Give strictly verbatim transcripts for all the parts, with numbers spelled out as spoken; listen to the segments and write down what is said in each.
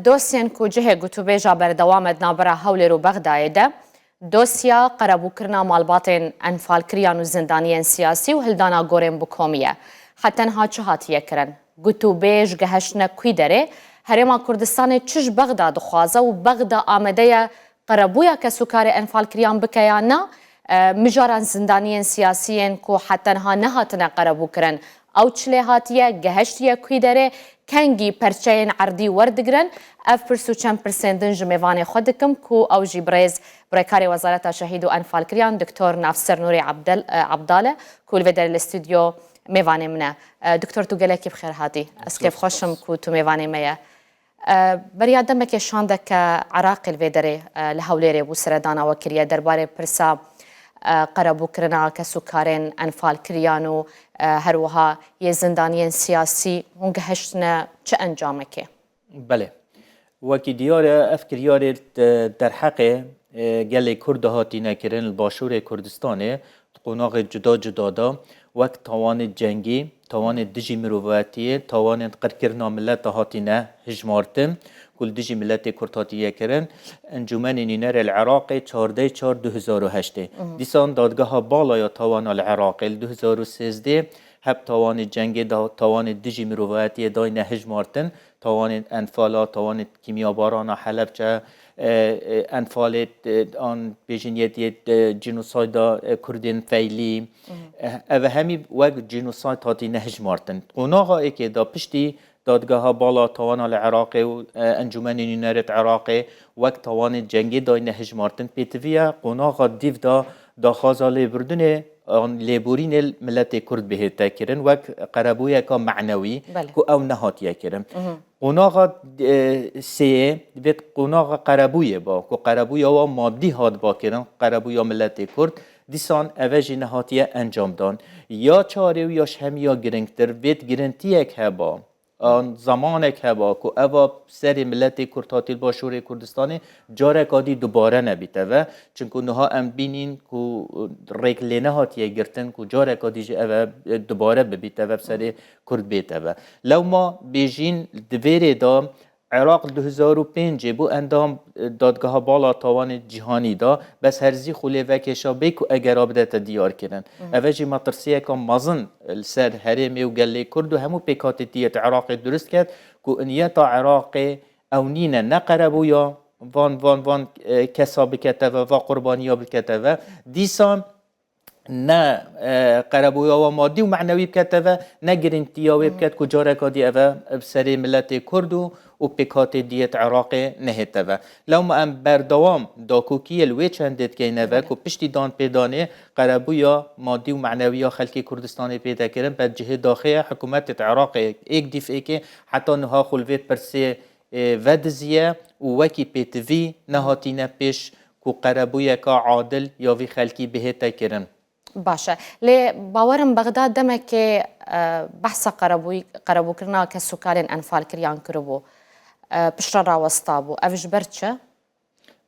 Dosyên ku cihê gotûbêja berdewam e di navbera Hewlêr û Bexdayê de, dosya qerebûkirina malbatên enfalkiriyan û zindaniyên siyasî û hildana gorên bi komî ye. Heta niha çi hatiye kirin? Gotûbêj gehiştine kwî derê? Herêma Kurdistanê çi ji Bexda dixwaze û Bexda amade ye qerebûya kesûkarê enfalkiriyan bike ya na? E, mijaran zindaniyên siyasî yên ku heta niha nehatine qerebûkirin, ew çi lê hatiye, gehiştiye kwî derê, kengî perçeyên erdî werdigrin? Ev pirs û çend pirsên din ji mêvanê xwe dikim ku ew jî birêz, bi rêkarê Wezareta Şehîd û Enfalkiriyan Doktor Navser Nûrê Abdel, e, Abdal e ku li vê derê li stûdyo mêvanê min e. E, Doktor, tu gelekî bi xêr hatî. Ez kêfxweş im ku tu mêvanê me ye. E, beriya demekê şandeke Iraqê li vê derê, e, li Hewlêrê bû, seredana we kiriye derbarê pirsa, e, qerebûkirina kesûkarên enfalkiriyan û, e, her wiha yê zindaniyên siyasî. Hûn gehiştine çi encamekê? Belê. Wekî diyar e, ev kiryarê, e, derheqê, e, gelê Kurd de hatîne kirin li Başûrê Kurdistanê, di qonaxê cuda cuda de, wek tawanê cengî, tawanê dijî mirovatiyê, tawanên qirkirina mileta hatîne hijmartin, ku li dijî miletê Kurd hatiye kirin. Encûmenê Nûnerê li Iraqê çardeh çar du hezar û heştê. Dîsan Dadgeha Bala ya Tawana li Iraqê li du hezar û sêzdeh heb tawanê cengê da, tawanê dijî mirovatiyê dayne hijmartin, tawanên enfala, tawanê kîmyabarana Helebçe, e, e, enfalê, e, an bêjin yê, yê, e, cînosayda, e, Kurdên Feylî, e, ev hemî wek cînosayd hatîne hijmartin. Qonaxa êkê da piştî Dadgeha Bala Tawana li Iraqê û, e, Encûmenê Nûnerê di Iraqê wek tawanê cengê dayne hijmartin. Pêtivî ye qonaxa dîv da daxwaza lêbirdinê an lêborînê miletê Kurd bihête kirin wek qerebûyeka menewî Belê. ku ew nehatiye kirin. Qonaxa, e, sêyê divêt qonaxa qerebûyê ba, ku qerebûya wa madî hat ba kirin, qerebûya miletê Kurd, dîsan eve jî nehatiye encamdan. Ya çarê û ya ji hemiya girîngtir, vêt girintiyek heba, an zemanek heba ku eva serê miletê Kurd hatî li Başûrê Kurdistanê careka dî dubare nebîte ve. Çinku niha em bînîn ku rêk lê nehatiye girtin ku careka dî jî eve, e, dubare bibîte ve, bi serê Kurd bête ve. Lewma bêjîn di vê rê de Iraq li du hezar û pêncê bû endam, e, Dadgeha Bala Tawanê Cîhanî de, bes her zî xwe lê vekêşa bê ku egera bidete diyar kirin. Eve jî metirsiyeka mezin li ser herêmê û gelê Kurd û hemû pêkhatîtiyê di Iraqê dirust ket ku niyeta Iraqê ew nîne ne qerebûya van, van, van, e, kesa bikete ve, va qurbaniya bikete ve. Dîsan ne, e, qerebûya wa madî û menewî bikete ve, ne girîntiya wê biket ku careka dî eve bi serê miletê Kurd û, û pêkhatê diyê di Iraqê nehête ve. Lewma em berdewam dakokiyê li wê çendê dikeyne ve ku piştî danpêdanê qerebûya madî û menewiya xelkê Kurdistanê pê de kirin, be cihê daxê ye, hikûmetê di Iraqê êk dîf êkê heta niha xwe li vê pirsê, e, vediziye û wekî pêtivî nehatîne pêş ku qerebûyeka adil ya vî xelkî bihête kirin. Baş e. Lê bawerim Bexda demekê, e, behsa qerebûy-, qerebûkirina kesûkarên enfalkiriyan kiribû. E, piştre rawestabû. Ev ji ber çi?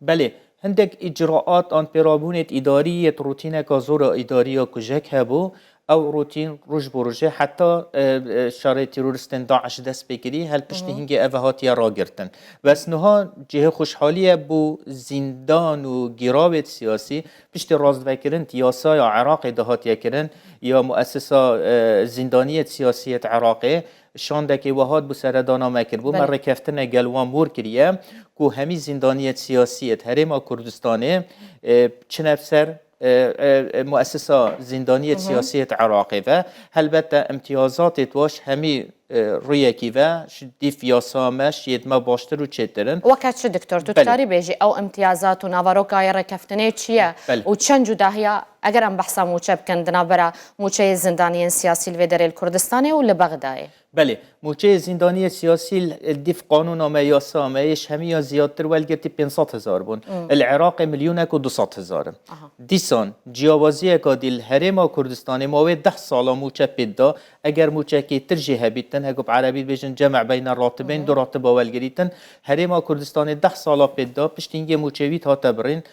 Belê, hindek îcraat an pêrabûnêt îdarî yêt rûtîneka zor a îdarî ya kujek hebû. Ew rûtîn roj bo rojê heta, e, e, şerê terorîstên DAIŞ dest pê kirî, hel piştî Hı hı. hingê ev hatiye ragirtin. Bes niha cihê xweşhalî ye bo zîndan û gîrawêt siyasî, piştî rastvekirin di yasaya Iraqê de hatiye kirin, ya muessisa, e, zîndaniyêt siyasî yêt Iraqê, şandekê we hat bû seredana me kiribû. Me Belê. rêkeftinê gel wan mor kiriye ku hemî zîndaniyêt siyasî yêt Herêma Kurdistanê, e, çine ser, e, e, e, muessisa zîndaniyêt Hı hı. siyasî yêt Iraqê ve. Helbette imtiyazatêt wa ji hemî, e, rûyekî ve, ji dîf yasa me, ji yêt me baştir û çêtir in. Weke çi, doktor? Tu Belê. dikarî bêjî ew imtiyazat û naveroka yê rêkeftinê çi ye Belê. û çend cudahiya, eger em behsa mûçe bikin, di navbera mûçeyê zindaniyên siyasî li vê derê li Kurdistanê û li Bexdayê? Belê, mûçeyê zîndaniyê siyasî li dîf qanûna me, yasa me yê ji hemiya ziyadtir welgirtî pênc sed hezar bûn. Hmm. Li Iraqê milyonek û du sed hezar in. Aha. Dîsan ciyawaziyeka dî li Herêma Kurdistanê ma wê deh sala mûçe pê da, eger mûçekê tir jê hebîtin, heko bi erebî dibêjin cem'e beyne ratibeyn, Hı hı. du ratiba welgirîtin, Herêma Kurdistanê deh sala pê da, piştî hingê mûçê wî hate birîn,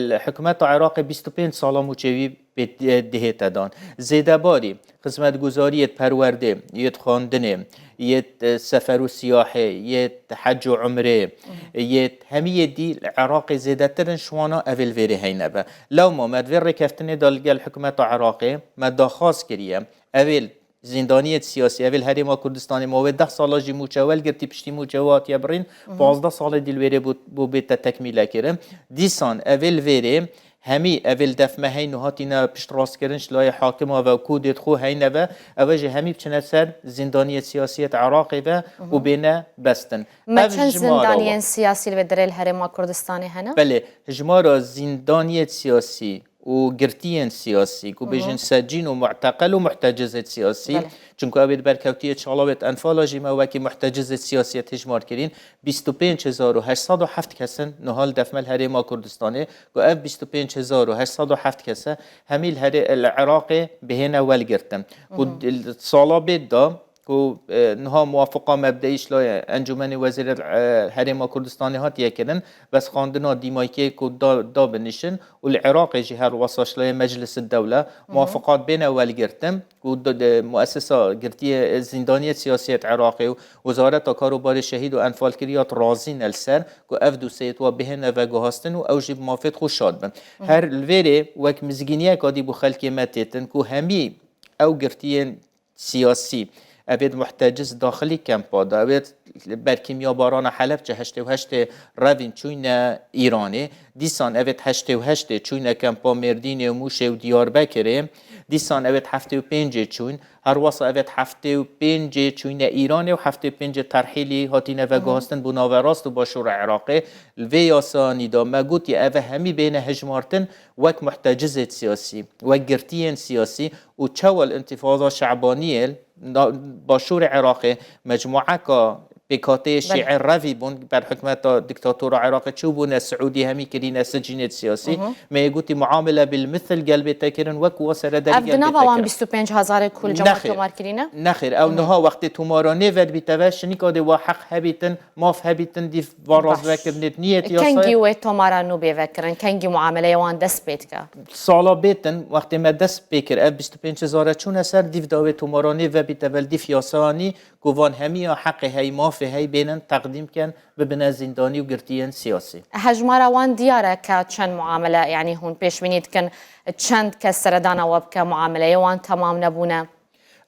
li hikûmeta Iraqê bîst û pênc sala mûçê wî pê dihête dan. Zêdebarî xizmetguzariyê perwerdê, yê xwendinê, yê sefer û siyahê, yê hec û umrê, yê hemiyê dî li Iraqê zêdetir in, ji wana evê li vêrê heyne be. Lewma me di vê rêkeftinê de li gel hikûmeta Iraqê me daxwaz kiriye, evê zîndaniyê siyasî, evê li Herêma Kurdistanê ma wê deh sala jî mûçe welgirtî, piştî mûçe wê hatiye birîn, pazdeh salê dî li wêrê bû, bû bête tekmîlekirin. Dîsan evê li vêrê hemî evê li def me hey niha tîne piştrastkirin ji layê hakima ve û kûdê xwe heyne ve, ew ê jî hemî biçine ser zîndaniyê siyasiyê di Iraqê ve û bêne bestin. Me Ev çend jimara wa- zindaniyên siyasî li vê derê li Herêma Kurdistanê hene? Belê, jimara zîndaniyê siyasî û girtiyên siyasî, ku bêjin secîn û mu'teqel û muhtecizê siyasî, Belê. Çunku ew ê di berkewtiyê çalawêt Enfala jî me wekî muhtecizê siyasî hejmar kirîn, bîst û pênc hezar û heşt sed û heft kes in niha li def me li Herêma Kurdistanê, ku ev bîst û pênc hezar û heşt sed û heft kese hemî li herê, li Iraqê bihêne welgirtin. Ku di sala bê de, ku, e, niha muwafiqa mebdeî ji layê Encûmenê Wezîrê, e, Herêma Kurdistanê hatiye kirin, bes xwendina dîmaykê ku da, da binişin û li Iraqê jî her wesa ji layê Meclis Dewle muwafiqat bêne welgirtin, ku d-, d-, muessesa girtiye, e, zîndaniyê siyasiyê di Iraqê û Wezareta Kar û Barê Şehîd û Enfalkirî ya razî ne li ser ku ev doseyê wa bihêne veguhastin û ew jî bi mafê xwe şad bin. Her li vêrê wek mizgîniyeka dî bo xelkê me têtin ku hemî ew girtiyên siyasî, evêt muhteciz daxilî kempa de, evêt ber kîmyabarana Helebçe heştê û heştê revîn çûyne Îranê, dîsan evêt heştê û heştê çûyne kempa Mêrdînê û Mûşê û Diyarbekirê, dîsan evêt heftê û pêncê çûyn, her wesa evêt heftê û pêncê çûyne Îranê û heftê û pêncê terhîlî hatîne veguhastin bo naverast û başûra Iraqê. Li vê yasayanî de me gotiye eve hemî bêne hejmartin wek muhtecizêt siyasî, wek girtiyên siyasî û çawa li întifaza şebaniyê li na-, başûrê Iraqê mecmueka pêkhateyê şîe revî bûn ber hikûmeta diktatora Iraqê çûbûne Siûdî hemî kirîne sicînêt siyasî. Me yê gotî muamele bil mithil gel bê te kirin wek wa seredarî Ev gel di bê nava te wan kirin. bîst û pênc hezarê ku li cemaat Nexêr. tomar kirîne? Nexêr, ew niha wextê tomara nê vedibîte ve şinika dê wa heq hebîtin, maf hebîtin, dîv va Baş. razvekirinê niyet yasayê. Kengî wê tomara nû bê vekirin? Kengî muameleya wan dest pê dike? Sala bêtin, wextê me dest pê kir, ev bîst û pênc hezar e çûne ser, dîv dawê tomaranê vebîte vel dîv yasayanî ku van hemiya heqê hey, mafê hey bênin teqdîm ken, bibine zîndanî û girtiyên siyasî. Hejmara wan diyar e ke çend muamele, yanî hûn pêşbînî dikin çend kes seredana we bike, muameleyê wan temam nebûne?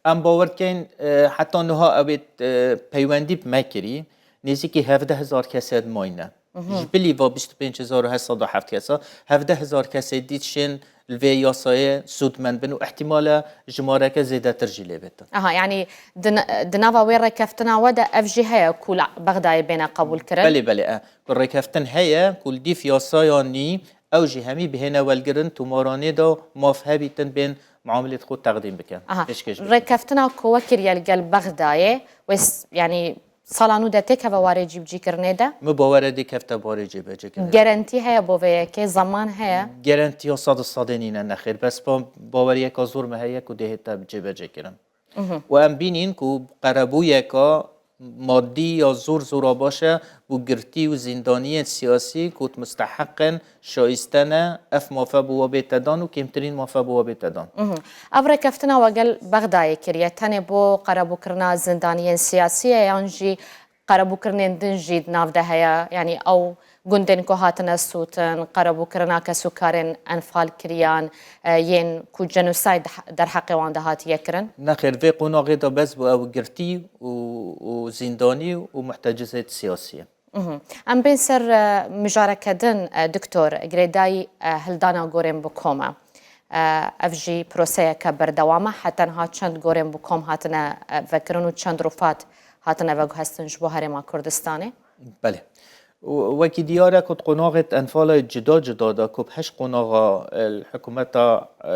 Em bawer dikeyn, e, heta niha ew ê, e, peywendî bi me kirî, nêzîkî hevdeh hezar kesê dimayne. Ji bilî va bîst û pênc hezar û heşt sed û heft kesa, hevdeh hezar kesê dît şên li vê yasayê sûdmend bin û ihtimale jimareke zêdetir jî lê bêtin. Aha, yanî di n-, di nava wê rêkeftina we de ev jî heye ku li Bexdayê bêne qebûlkirin? Belê, belê, e. Ku rêkeftin heye ku li dîv yasaya nî ew jî hemî bihêne welgirin, tomaranê de maf hebîtin bên muamelêt xwe teqdîm bikin, Aha. pêşkêş bikin. Rêkeftina ku we kiriye li gel Bexdayê, wê s-, yanî sala nû de têkeve warê cîbicîkirinê de? Min bawer e dê kefte warê cêbecêkirinê. Gerentî heye bo vê yekê, zeman heye? Gerentiya sed û sedê nîne nexêr. Bes ba-, baweriyeka zor me heye ku dê hête cêbecêkirin. Û em bînîn ku qerebûyeka madî ya zor zora baş e bo girtî û zîndaniyên siyasî ku musteheq in, şayiste ne, ev mafe bo we bête dan û kêmtirîn mafe bo we bête dan. Mhm. Ev rêkeftina we gel Bexdayê kiriye, tenê bo qerebûkirina zindaniyên siyasî ye yan jî qerebûkirinên din jî di nav de heye? Yanî ew gundên ku hatine sûtin, qerebûkirina kesûkarên enfal kiriyan, e, yên ku genocide derheqê wan de hatiye kirin? Nexêr, vê qonaxê de bes bo ew girtî û, û zîndanî û muhtecizê siyasî ye. Mhm. Em bên ser, e, mijareke din, e, Doktor, girêdayî, e, hildana gorên bi kom e. E, ev jî proseyeke berdewam e. Heta niha çend gorên bi kom hatine, e, vekirin û çend rûfat hatine veguhestin ji bo Herêma Kurdistanê? Belê. Û wekî diyar e ku di qonaxê di Enfala cuda cuda de ku bi heşt qonaxa, e, li hikûmeta, e,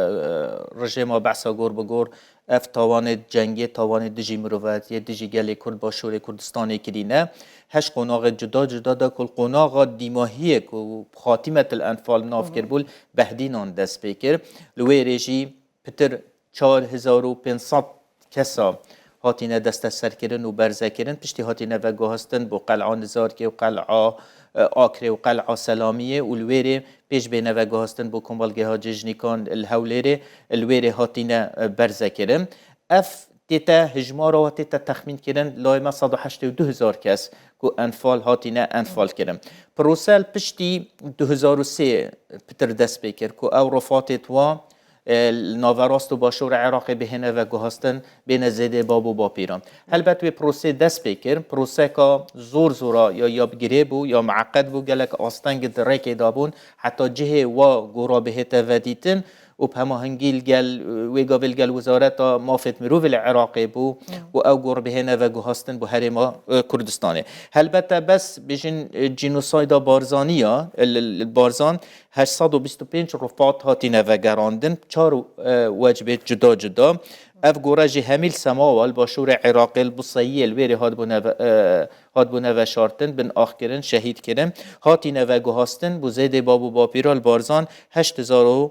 rejêma Behsa gor bi gor ev tawanê cengê, tawanê dijî mirovatiyê, dijî gelê Kurd Başûrê Kurdistanê kirîne. Heşt qonaxê cuda cuda de ku li qonaxa dîmahiyê ku Xatîmetil Enfal nav kirbû, li Behdînan dest pê kir. Li wê rê jî pitir çar hezar û pênc sed kesa hatine desteserkirin û berzekirin. Piştî hatine veguhastin bo Qel'a Nizarkê û Qel'a, e, Akrê û Qel'a Selamiyê û li wêrê pêş bêne veguhastin bo Komelgeha Cejnîkan li Hewlêrê, li wêrê hatine, e, berzekirin. Ev tête hijmara we tête texmînkirin, layê me sed û heştê û du hezar kes ku enfal hatine enfal kirin. Prose li piştî du hezar û sê pitir dest pê kir ku ew rufatêt wa, e, li naverast û başûra Iraqê bihêne veguhastin, bêne zêdê bab û bapîran. Helbet wê prosê dest pê kir, proseka zor zora ya, ya bi girê bû, ya miqed bû, gelek asteng di rêkê de bûn, heta cihê wa gora bihête vedîtin û bi hemahengî li gel, wê gavê li gel Wezareta Mafêt Mirovê li Iraqê bû û ew gor bihêne veguhastin bo herêma, e, Kurdistanê. Helbete bes bêjin, e, cînosayda Barzanî ya, e, li, li Barzan heşt sed û bîst û pênc rufat hatine vegerandin, çar, e, wecbê cuda cuda. Ev gore jî hemî li Semawa, li başûrê Iraqê, li Buseyiyê, li wêrê hatbûne ve-, e, hatbûne veşartin, bin ax kirin, şehîd kirin. Hatine veguhastin, bo zêdê bab û bapîra li Barzan heşt hezar û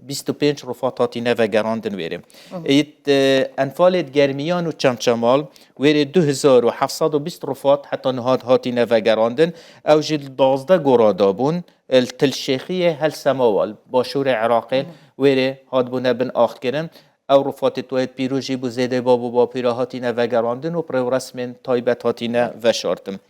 bîst û pênc rufat hatine vegerandin wêrê. Ît, e, enfalêt Germiyan û Çemçemal wêrê du hezar û heft sed û bîst rufat heta niha hatine vegerandin. Ew jî li duwazdeh gora de bûn, li Til Şêxiyê hel Semawa, li başûrê Iraqê, wêrê hatbûne bin ax kirin. Ew rufatê tuwayet pîroz jî bo zêdê bab û bapîra hatine vegerandin û bi rêwresmên taybet hatine veşartin.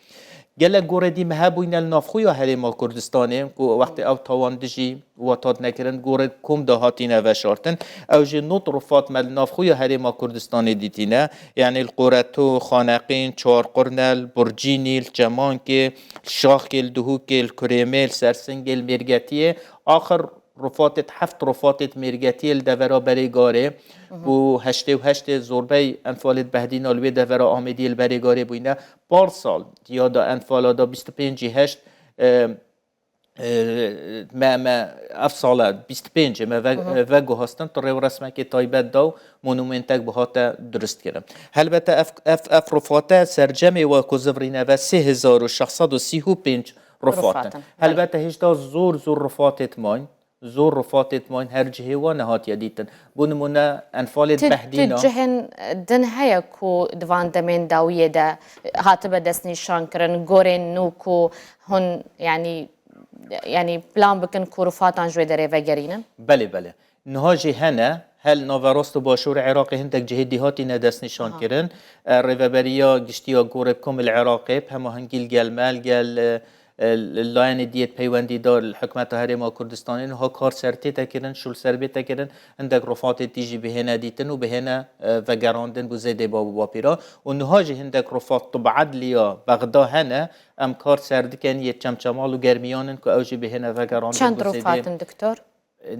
Gelek gorê dî me hebûyne li navxweya herêma Kurdistanê ku wextê ew tawan dijî wetat nekirin, gorê kom de hatine veşartin. Ew jî nod rufat me li navxweya herêma Kurdistanê dîtîne. Yanî li Qoreto, Xaneqîn, Çarqurne, li Burcînî, li Çemankê, li Şaxkê, li Duhokê, li Kurêmê, li Sersingê, li Mêrgetiyê. Axir rufatêt, heft rufatêt Mêrgetiyê li devera Berê Garê ku heştê û heştê zorbey enfalêt Behdîna li wê devera Amêdiyê li Berê Garê bûyne. Parsal ya da enfala da bîst û pêncî heşt, e, e, me, me ev sala bîst û pêncê me ve, veguhastin, tu rêwresmekê taybet da û monumentek bi hate durust kirin. Helbete ev, ev, ev rufate sercemê we ku zivrîne ve sê hezar û şeş sed û sî û pênc rufatin. Rufatin, belê. Helbete hêşta zor, zor rufatêt mayîn. Zor rufatêt mayîn her cihê wa nehatiye dîtin. Bo nimûne enfalêt Ti, ti Behdîna. cihên din heye ku di van demên dawiyê de hatibe destnîşan kirin, gorên nû ku hûn, yanî, yanî plan bikin ku rufatan ji wê derê vegerînin? Belê, belê. Niha jî hene, hel naverast û başûrê Iraqê hindek cihê dî hatîne destnîşan Aha. kirin. E, Rêveberiya Giştî ya Gorê Kom li Iraqê, bi hemahengî li gel me, li gel, e, e, li layenê diyêt peywendîdar li hikûmeta Herêma Kurdistanê niha kar ser tête kirin, şûl ser bête kirin, hindek rufatê tî jî bihêne dîtin û bihêne, e, vegerandin bo zêdê bab û bapîra. Û niha jî hindek rufat Tub'edlî ya Bexda hene, em kar ser dikin yê Çemçemal û Germiyan in ku ew jî bihêne vegerandin Çend bo zêdê. rufatin, doktor? E,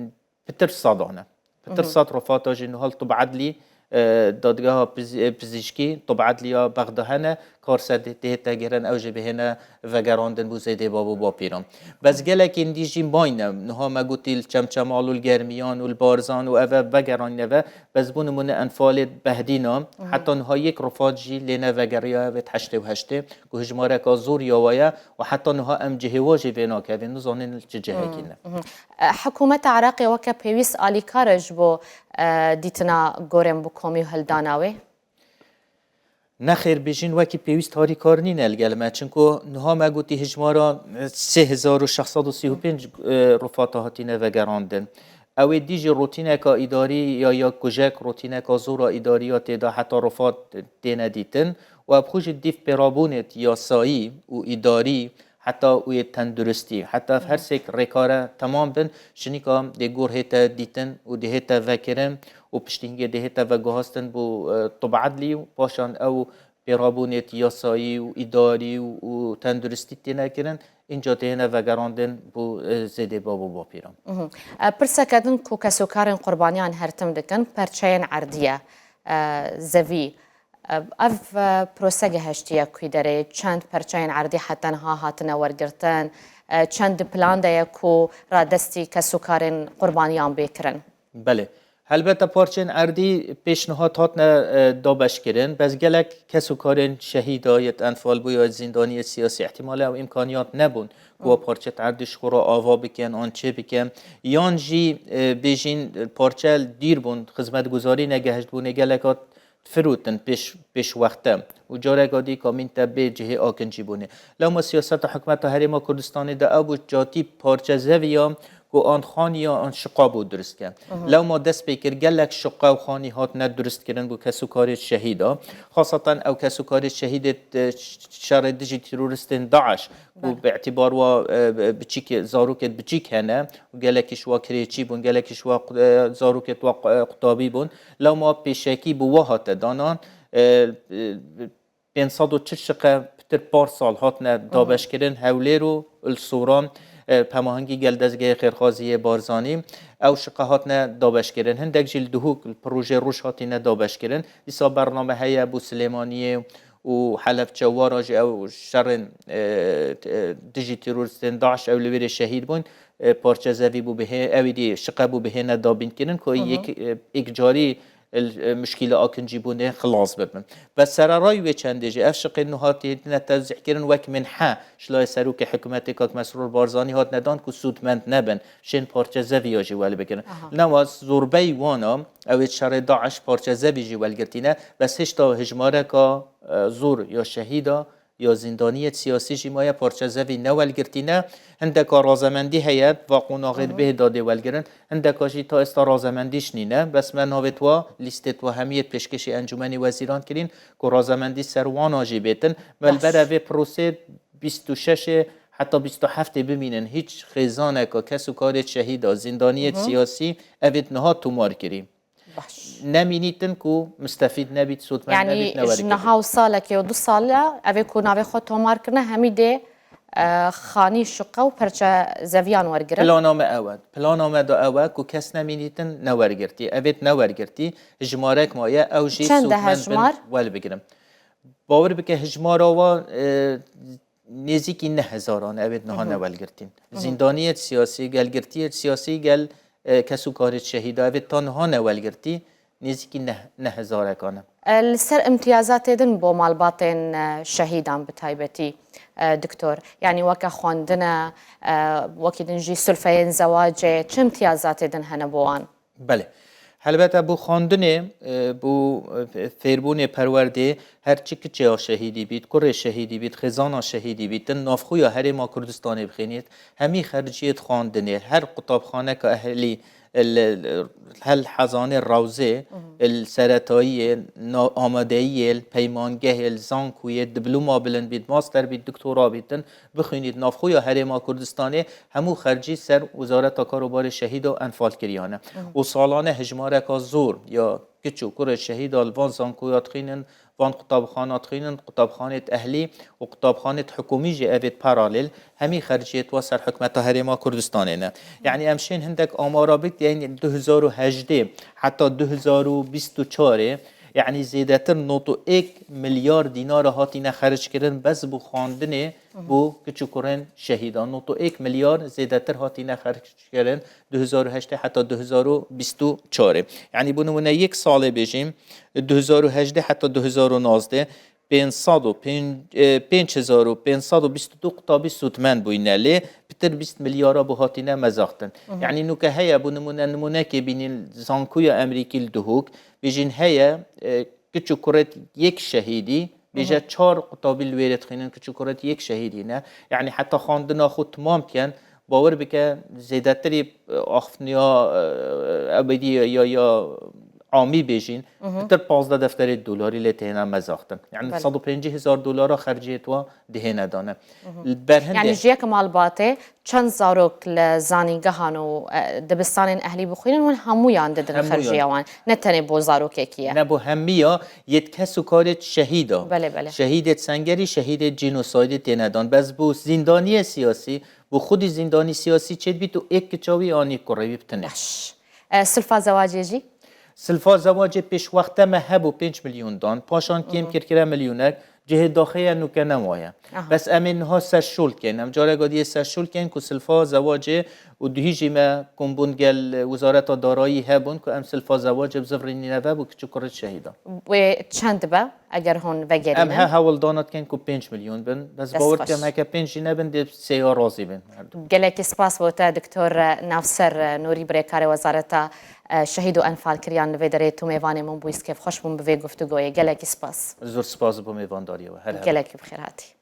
Pitir sedan e. Pitir Mhm. sed rufata jî niha li Tub'edlî, e, dadgeha piz-, e, pizîşkî Tub'edlî ya Bexda hene, kar ser dê-, dihête girin, ew jî bihêne vegerandin bo zêdê bab û bapîran. Bes gelekên dî jî mayne. Niha me gotî li Çemçemal û li Germiyan û li Barzan û ev, ev vegeranîne ve. Bes bo nimûne enfalê Behdîna, Mhm. heta niha yek rufat jî lê nevegeriya ev ê heştê û heştê. Ku hijmareka zor ya we ye û heta niha em cihê we jî vê nakevin, nizanin li çi cihekî ne. Mhm. E, hikûmeta Iraqê weke pêwîst alîkar e ji bo, e, dîtina gorên bi komî û hildana wê? Nexêr, bêjin wekî pêwîst harîkar nîne li gel me, çinku niha me gotî hijmara, e, sê hezar û şeş sed û sî û pênc, e, rufata hatîne vegerandin. Ew ê dî jî rotîneka îdarî ya, ya kujek, rotîneka zor a îdarî ya tê de heta rufat têne dîtin û ev xwe jî dîv pêrabûnêt yasayî û îdarî heta û yê tenduristî, heta ev her sêk rêkare temam bin, şinîka dê gor hête dîtin û dê hête vekirin û piştî hingê dê hête veguhastin bo, e, Tub'edlî û paşan ew pêrabûnêt yasayî û îdarî û, û tenduristî têne kirin, înca têne vegerandin bo, e, zêdê bab û bapîran. Mhm. E, pirseke din ku kesûkarên qurbaniyan her tim dikin, perçeyên erdî ye, e, zevî. E, ev, e, prose gehiştiye ku derê çend perçeyên erdî heta niha hatine wergirtin, e, çend di plan de ye ku radestî kesûkarên qurbaniyan bê kirin? Belê. Helbete parçeyên erdî pêşnihat hatine, e, dabeşkirin, bes gelek kesûkarên şehîda yêt enfalbû ya zîndaniyê siyasî ihtimale ew îmkaniyat nebûn ku wa parçet erdî ji xwe re ava bikin, an çê bikin. Yan jî, e, bêjîn parçe dîr bûn, xizmetguzarî negehiştbûnê geleka firotin pêş, pêşwexte û careka dî kamîn te bê cihê akincîbûnê. Lewma siyaseta hikûmeta Herêma Kurdistanê de ew bû, catî parçezeviya ku an xaniya an şiqa bû durist ke. Lewma dest pê kir, gelek şiqa û xanî hatine durist kirin bo kes û karê şehîda. Xaseten ew kes û karê şehîdê, e, şerê dijî teroristên DAIŞ ku bi îtibar wa, e, biçîk, zarokêt biçîk hene û gelekî ji wa kirêçî bûn, gelekî ji wa, e, zarokêt wa, e, qutabî bûn. Lewma pêşekî bi wa hate danan, e, e, pênc sed û çil şiqe pitir par sal hatine dabeşkirin Hewlêr û li Soran, e, bi hemahengî gel dezgehê xêrxwazî yê Barzanî. Ew şiqe hatine dabeşkirin. Hindek jî li Duhok li projeyê roj hatine dabeşkirin. Dîsa bername heye bo Silêmaniyê û Helebçe, wara jî ew şerên, e, e, dijî teroristên DAIŞ ew li wêrê şehîd bûn. E, parçezevî bû bihê-, ewî dî şiqe bû bihêne dabînkirin ku yek, e, êkcarî il, e, muşkîla akincîbûnê xilas bibin. Ve sererayî wê çendê jî ev şiqên nû hatine tewzîhkirin wek minhe ji layê Serokê Hikûmetê Kak Mesrûr Barzanî hatine dan ku sûdmend nebin, şên parçezeviya jî welbigirin. Aha. Newa zorbeyî wana, ew ê şerê DAIŞ parçezevî jî welgirtî ne, bes hişta hijmareka, e, zor ya şehîda ya zîndaniyê siyasî jî maye, parçezevî ne welgirtî ne. Hindeka razemendî heye, va qonaxê dibê dadê welgirin. Hindeka jî ta êsta razemendîş nîne. Bes me navê twa, lîstê twa hemiyê pêşkêşî Encûmenê Wezîran kirîn ku razemendî ser wana jî bêtin. Me li ber evê prosê bîst û şeşê heta bîst û heftê bimînin. Hîç xêzaneka kes û karê şehîda, zîndaniyê siyasî evêt niha tomar kirî. Baş. Nemînîtin ku mistefîd nebît, sodmend nebît, newerî. Yani ji niha û salekê û du sal e, evê ku navê xwe tomar kirine, hemî dê, e, xanî, şiqe û perçezeviyan wergirin. Plana me ew e. Plana me da ew e ku kes nemînîtin newergirtî. Evêt newergirtî. Hijmarek maye, ew jî sodmend bin, hijmar? Welbigirin. Bawer bike hijmara wa, e, nêzîkî neh hezaran e, evêt niha newelgirtîn. Zîndaniyê siyasî, gelgirtiyê siyasî, gel, e, kes û karê şehîda, evêt ta niha newelgirtî, nêzîkî neh, neh hezarekan e. E, li ser imtiyazatê din bo malbatên, e, şehîdan bi taybetî, e, doktor, yanî weke xwendine, e, wekî din jî sulfeyên zewacê, çi imtiyazatê din hene bo wan? Belê. Helbete bo xwendinê, e, bo, e, fêrbûnê perwerdê, her çi kiçeya şehîdî bît, kurê şehîdî bît, xêzana şehîdî bît, din navxweya Herêma Kurdistanê bixînît, hemî xerciyêt xwendinê, her qutabxaneka ehlî, li, li, hel hezanê rewzê, li seretayiyê, na-, amadeyiyê, li peymangehê, li zankoyê, diploma bilind bît, master bît, doktora bît, din bixwînît navxweya Herêma Kurdistanê, hemû xercî ser Wezareta Karobarê Şehîda enfal kiriyane. Û salane hijmareka zor ya kiç û kurê şehîda li van zankoya dixînin, van qutabxana dixînin, qutabxanêt ehlî û qutabxanêt hikûmî jî evêt paralel, hemî xerciyêt wa ser hikûmeta Herêma Kurdistanê ne. Yanî em şên hindek amara bik, yanî du hezar û hejdê heta du hezar û bîst û çarê, yanî zêdetir nod û êk milyar dînara hatîne xerc kirin, bes bi xwendinê, bo kiç û kurên şehîdan. Nod û êk milyar zêdetir hatîne xerc kirin, du hezar û heştê heta du hezar û bîst û çarê. Yanî bo nimûne yek salê bêjîm, du hezar û hejdê heta du hezar û nazdeh, pênc sed û pênc, e, pênc hezar û pênc sed û bîst û du qutabî sûdmend bûyne, lê pitir bîst milyara bo hatîne mezaxtin. Yanî nûke heye, bo nimûne, nimûnekê bînîn zankoya Emerîkî li Duhok, bêjîn heye, e, kiç û kurêt yek şehîdî, bêje çar qutabî li wêrê dixînin, kiç û kurêt yek şehîdî ne. Yanî heta xwendina xwe timam bikin, bawer bike zêdetirî, e, axiftiya, e, ebedî ya, ya amî bêjîn, pitir pazdeh defterê dolarî lê têne mezaxtin. Yanî sed û pêncî hezar dolara xerciyê twa dihêne dane. Li ber hindê. Yanî ji yek malbatê çend zarok li zanîngehan û, e, dibistanên ehlî bixwînin, hûn hemûyan didin xerciya wan. Ne tenê bo zarokekî ye. Ne bo hemî ya, yêt kes û karêt şehîda. Belê, belê. Şehîdêt Sengerî, şehîdêt cînosaydê têne dan. Bes bo zîndaniyê siyasî, bo xwedî zîndanî siyasî çêdibît û êk kiça wî an êk kurê wî bi tinê. Baş. E, silfa zewacê jî? Silfa zewacê pêşwexte me hebû pênc milyon dan. Paşan kêm kir kire milyonek. Cihê daxê ye, nûke nemaye. Aha. Bes em ê niha serşol kên. Em careka dî yê serşol kên ku silfa zewacê û duhî jî me kombûn gel Wezareta Darayî hebûn ku em silfa zewacê bi zivrînî neve bo kiç û kurêt şehîdan. Wê çend be eger hûn vegerînin? Em he hewldana dikin ku pênc milyon bin. Bes bawer dikim heke pênc jî nebin dê sêya razî bin her du. Gelekî spas bo te Doktor Navser Nûrî, birêkarê Wezareta, e, şehîd û enfal kiriyan li vê derê tu mêvanê min bûyî, kêfxweş bûm bi vê guftûgoyê. Gelekî spas. Zor spas bo mêvandariyê we. Her her. Gelekî bi xêr hatî.